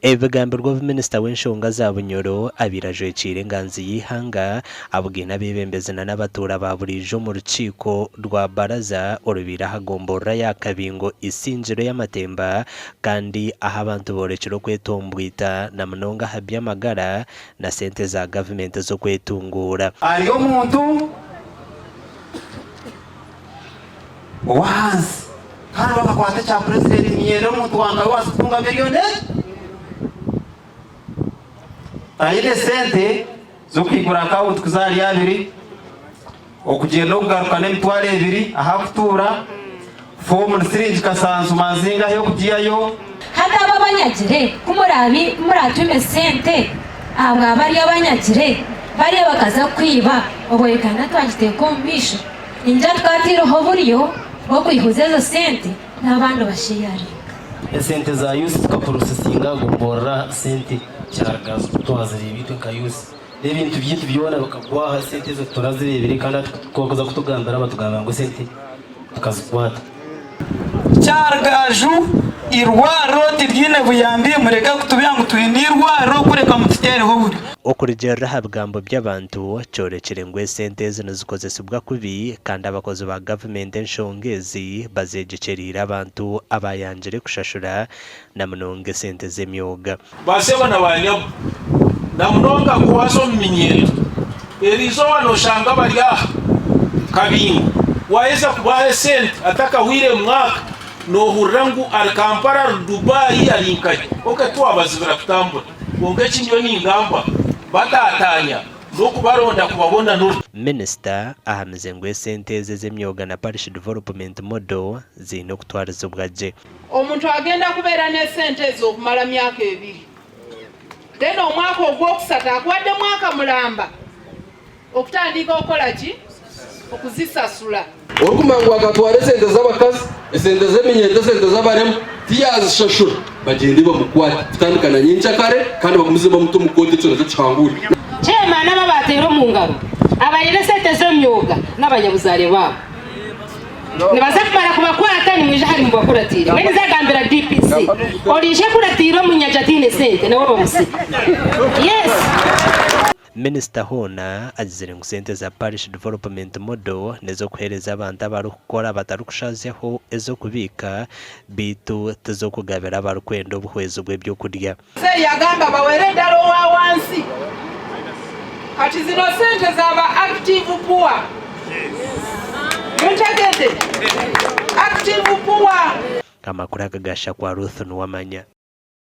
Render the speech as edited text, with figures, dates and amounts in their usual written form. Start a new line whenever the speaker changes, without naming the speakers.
Ebi bigambirwe obu minisita w'enshonga za Bunyoro abaire ajwekiire enganzi y'eihanga abugaine abeebembezi na n'abatuura ba buriijo omu rukiiko rwa baraza orubaire aha gomborora ya Kabingo Isingiro ey'amatemba kandi ahu abantu boorekire okwetombwita na munonga aha by'amagara na sente za gavumenti ez'okwetunguura.
Ari omuntu ow'ahansi kandi bakakwata ekya purezidenti niinyenda omuntu wa nkawe obaase kutunga miriyoni Taine sente z'okwigura akawunti kuza ahari abiri, okugyenda okugaruka n'emitwaro ebiri ahakutuura, foomu ni siringi kasanju manzingahi okugihayo.
Hati abo abanyagire, ku muraatume sente ahabwa bariya abanyagire, bariya bakaza kwiba, obwo Uganda twagiteeka omu maisho. Ningira tukataireho oburyo bw'okwihuza ezo sente n'abandi basheyaringa.
Esente za youth tukapurosesinga gomborora sente kyarugaazo kutwazireeba itwe nka youth n'ebintu byaitu byona bikagwaho esente ezo titurazireebire kandi hati kubakuza kutugambira batugambira ngu esente tukazikwata.
Kyarugaju eirwariro tiryine buyambi mureke kutubiha ngu twine eirwariro kureka mututeereho oburyo.
Okurugiirira aha bigambo by'abantu, kyorekire ngu esente ezi nizikozesibwa kubi kandi abakozi ba gavumenti enshonga ezi bazeegyekyeriire abantu abayangire kushashura na munonga esente z'emyoga.
Baasebo na baanyabo, na munonga ku waaza omu minyeeto, eriizooba nooshanga bari aha kabingo. Waaheza kubaha esente atakahweire mwaka, noohurira ngu ari Kampala, ari Dubai, ari nkahi. Ok tiwaabazibira kutambura. Kwonka eki ndiyo ningamba, bataataanya n'okubaronda kubabona n'oruti.
Minisita ahamize ngu esente ezi ez'emyoga na Parish Development Model ziine okutwarizibwa gye.
Omuntu agenda kubeera n'esente ezo okumara myaka ebiri then omwaka ogwokusatu akuwadde mwaka mulamba okutandiika okukola ki? Okuzisasula.
Orikumanya ngu akatwara esente z'abakazi, esente z'eminyeeto, esente z'abarema tiyazishashura, bagyende bamukwate kutandika na nyenkyakare kandi bagumize bamute omu kooti ekyo nakyo kihanguure.
Chairman abo abateire omu ngaro abaine esente z'emyoga n'abanyabuzaare baabo nibaza kumara kubakwata nimwija hari mubakuratiire. Mbwenu nze agambira DPC oriije kuratiira omunyagi ataine sente nawe bamusibe. Yes.
Minisita hoona agizire ngu sente za Parish Development Model n'ez'okuheereza abantu abarikukora batarikushaazyaho ez'okubiika beitu tiz'okugabira abarikwenda obuhwezi bw'ebyokurya.
Muzeeyi yagamba bawere ddala owa wansi kati zino sente za ba active poor muntegedde active poor.
Amakuru aga gashakwa Ruth Nuwamanya.